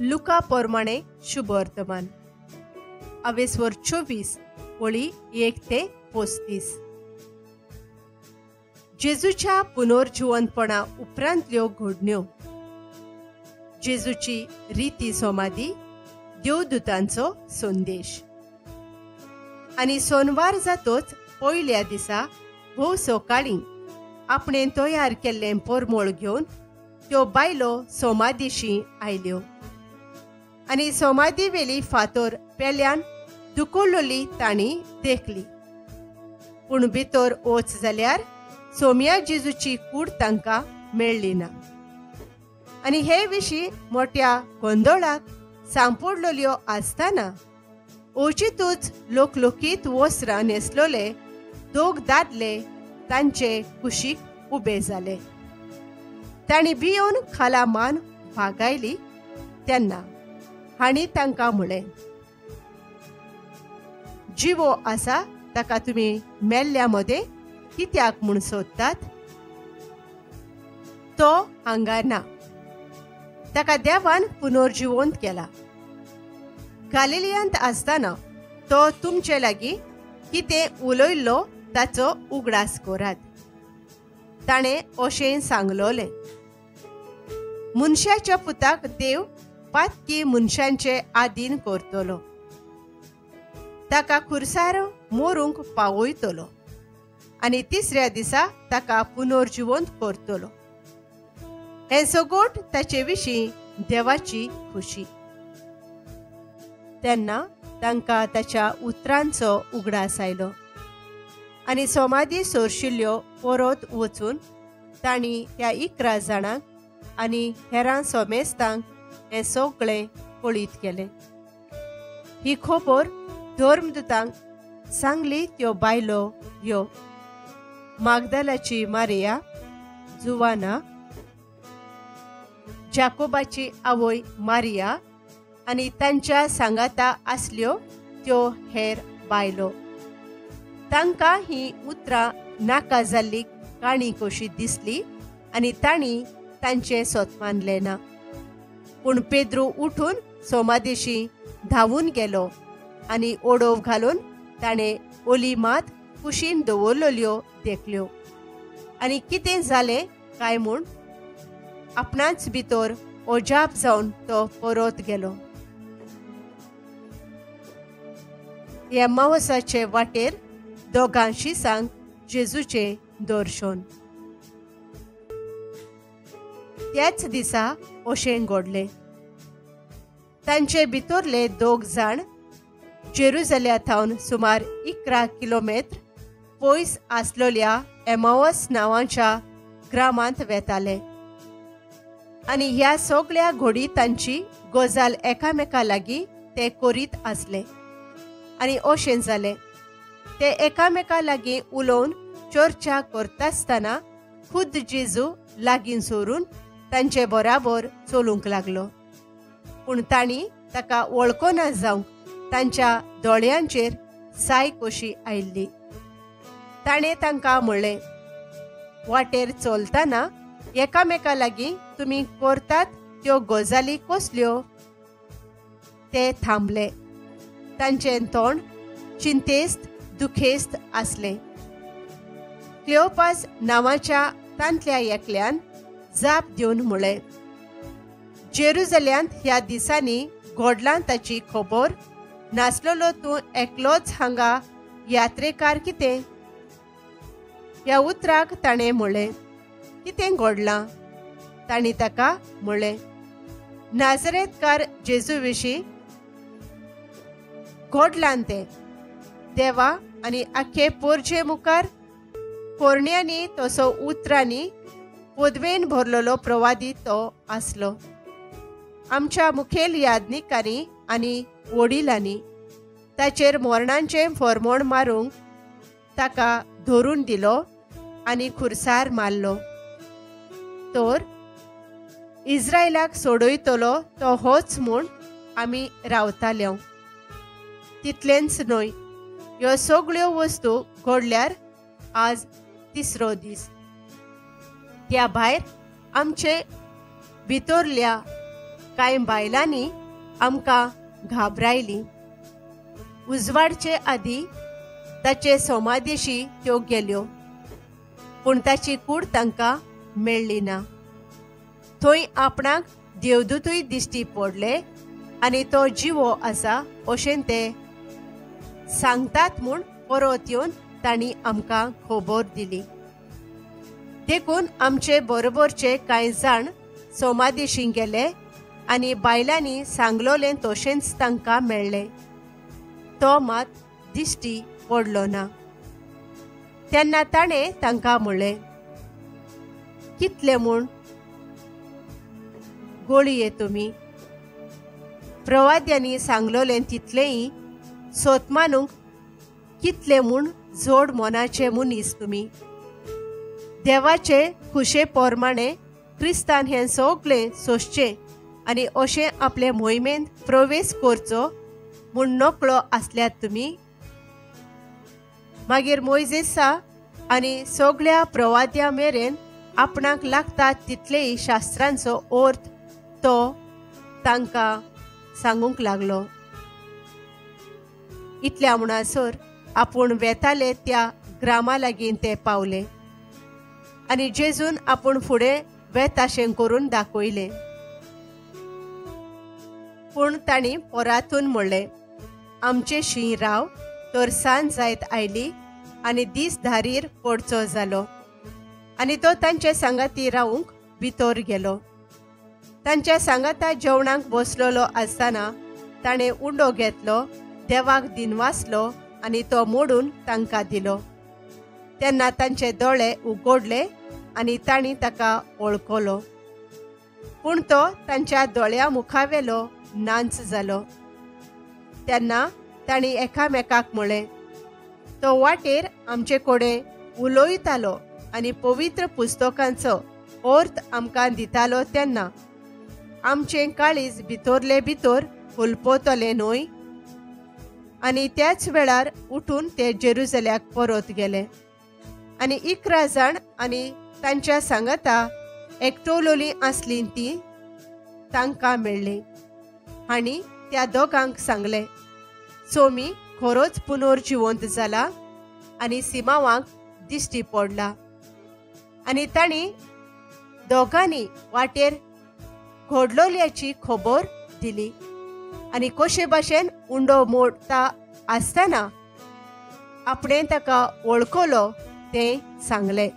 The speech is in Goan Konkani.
लुका पोरमाणे शुभवर्तमान अवेस्वर 24 ओळी 1 ते 35. जेजूच्या पुनर्जिवंतपणा उपरांतल्यो घडण्यो. जेजूची रिती सोमादी, देवदूतांचो संदेश. आनी सोनवार जातोच पयल्या दिसा भोव सकाळीं आपणें तयार केल्लें पोरमोळ घेवन त्यो बायलो सोमादिशी आयल्यो आनी सोमादी वेली फातोर पेल्यान दुकोलोली तांणी देखली. पूण भितर वच जाल्यार सोम्या जेजूची कूड तांकां मेळ्ळी ना. आनी हे विशीं मोठ्या गोंदळाक सांपडलोल्यो आसतना अवचितूच लोकलोकीत वस्त्रां न्हेसलोले दोग दादले तांचे कुशीक उबे जाले. तांणी भियोवन खाला मान भागायली तेन्ना हांणी तांकां म्हळें, जिवो आसा ताका तुमी मेल्ल्या मदें कित्याक म्हूण सोदतात? तो हांगा ना, ताका देवान पुनर्जिवंत केला. गालिलियांत आसतना तो तुमचे लागीं कितें उलयल्लो ताचो उगडास करात. ताणें अशें सांगलोलें, मनशाच्या पुताक देव पातकी मनशांचे आदीन करतलो, ताका खुर्सार मोरूंक पावयतलो आनी तिसऱ्या दिसा ताका पुनर्जिवंत करतलो. हें सगोट ताचे विशीं देवाची खुशी. तेन्ना तांकां ताच्या उतरांचो उगडास आयलो आनी सोमादी सोरशिल्ल्यो परत वचून तांणी त्या 11 जाणांक आनी हेरां सोमेस्तांक हें सगळें कळीत केलें. ही खबर धर्मदूतांक सांगली त्यो बायलो ह्यो: मागदालाची मारिया, जुवाना, जाकोबाची आवय मारिया आनी तांच्या सांगाता आसल्यो त्यो हेर बायलो. तांकां ही उतरां नाका जाल्ली काणी कशी दिसली आनी तांणी तांचें सोत मानलें ना. पूण पेद्रू उठून सोमादेशी धांवून गेलो आनी ओडोव घालून ताणें ओली मात कुशीन दवरलेल्यो देखल्यो आनी कितें जालें काय म्हूण आपणाच भितर ओजाप जावन तो परत गेलो. एम्मावसाचे वाटेर दोगां शिसांक जेजूचें दर्शन. त्याच दिसा अशें घडलें, तांचे भितरले 2 जाण जेरुजल्या थावन सुमार 11 किलोमेत्र पयस आसलोल्या एमावस नांवाच्या ग्रामांत वेताले आनी ह्या सगळ्या घोडी तांची गजाल एकामेका लागीं ते करीत आसले. आनी अशें जालें, ते एकामेका लागीं उलोवन चर्चा करतासतना खुद्द जेजू लागीं सोरून तांचे बराबर चलूंक लागलो. पूण तांणी ताका वळखना जावंक तांच्या दोळ्यांचेर साय कशी आयिल्ली. ताणें तांकां म्हणलें, वाटेर चलतना एकामेका लागीं तुमी करतात त्यो गजाली कसल्यो? ते थांबले. तांचें तोंड चिंतेस्त दुखेस्त आसलें. क्लियोपास नांवाच्या तांतल्या एकल्यान जाप दिवन म्हळें, जेरुजल्यांत ह्या दिसांनी घडलां ताची खबर नासलेलो तूं एकलोच हांगा यात्रेकार कितें? ह्या उतराक ताणें म्हळें, कितें घडलां? तांणी ताका म्हळें, नाजरेतकार जेजू विशीं घडलां तें. देवा आनी आख्खे पोरजे मुखार कोरण्यांनी तसो उतरांनी पदवेन भरलेलो प्रवादी तो आसलो. आमच्या मुखेल यादनिकांनी आनी वडिलांनी ताचेर मरणांचें फॉर्मोण मारूंक ताका धरून दिलो आनी खुर्सार मारलो. तर इस्रायलाक सोडयतलो तो होच म्हूण आमी रावताले. तितलेंच न्हय, ह्यो सगळ्यो वस्तू घडल्यार आज तिसरो दीस. त्या भायर आमचे भितरल्या कांय बायलांनी आमकां घाबरायली. उजवाडचे आदी ताचे समाधीशी त्यो गेल्यो, पूण ताची कूड तांकां मेळ्ळी ना. थंय आपणाक देवदूतूय दिश्टी पडले आनी तो जिवो आसा अशें ते सांगतात म्हूण परत येवन तांणी आमकां खबर दिली. देखून आमचे बरोबरचे कांय जाण समाधीशी गेले आनी बायलांनी सांगलोलें तशेंच तांकां मेळ्ळें. तो मात दिश्टी पडलो ना. तेन्ना ताणें तांकां म्हणलें, कितले म्हूण गोळये तुमी? प्रवाद्यांनी सांगलोलें तितलेंय सोत मानूंक कितले म्हूण जोड मनाचे मनीस तुमी? देवाचे खुशे प्रमाणे क्रिस्तान हें सगळें सोंसचें आनी अशें आपले मोहिमेंत प्रवेश करचो म्हूण नकळो आसल्यात तुमी? मागीर मोयजेसा आनी सगळ्या प्रवाद्या मेरेन आपणाक लागता तितलेय शास्त्रांचो अर्थ तो तांकां सांगूंक लागलो. इतल्या म्हणसर आपूण वेताले त्या ग्रामा लागीं ते पावले आनी जेजून आपूण फुडें वेताशें करून दाखयलें. पूण तांणी परातून म्हणलें, आमचे शीं राव, तर सांज जायत आयली आनी दीस धारीर पडचो जालो. आनी तो तांचे सांगाती रावूंक भितर गेलो. तांच्या सांगाता जेवणाक बसलेलो आसतना ताणें उंडो घेतलो, देवाक दिनवासलो आनी तो मोडून तांकां दिलो. तेन्ना तांचे दोळे उगडले आनी तांणी ताका वळखलो, पूण तो तांच्या दोळ्या मुखावेलो नांच जालो. तेन्ना तांणी एकामेकाक म्हळें, तो वाटेर आमचे कडेन उलयतालो आनी पवित्र पुस्तकांचो अर्थ आमकां दितालो तेन्ना आमचें काळीज भितरले भितर हुलपतलें न्हय? आनी त्याच वेळार उठून ते जेरुजल्याक परत गेले आनी 11 जाण आनी तांच्या सांगाता एकटोलोली आसली ती तांकां मेळ्ळी. आनी त्या दोगांक सांगलें, सोमी खरोच पुनर्जिवंत जाला आनी सिमावांक दिश्टी पडला. आनी तांणी दोगांनी वाटेर घडलोल्याची खबर दिली आनी कशे भाशेन उंडो मोडटा आसतना आपणें ताका वळखलो तें सांगलें.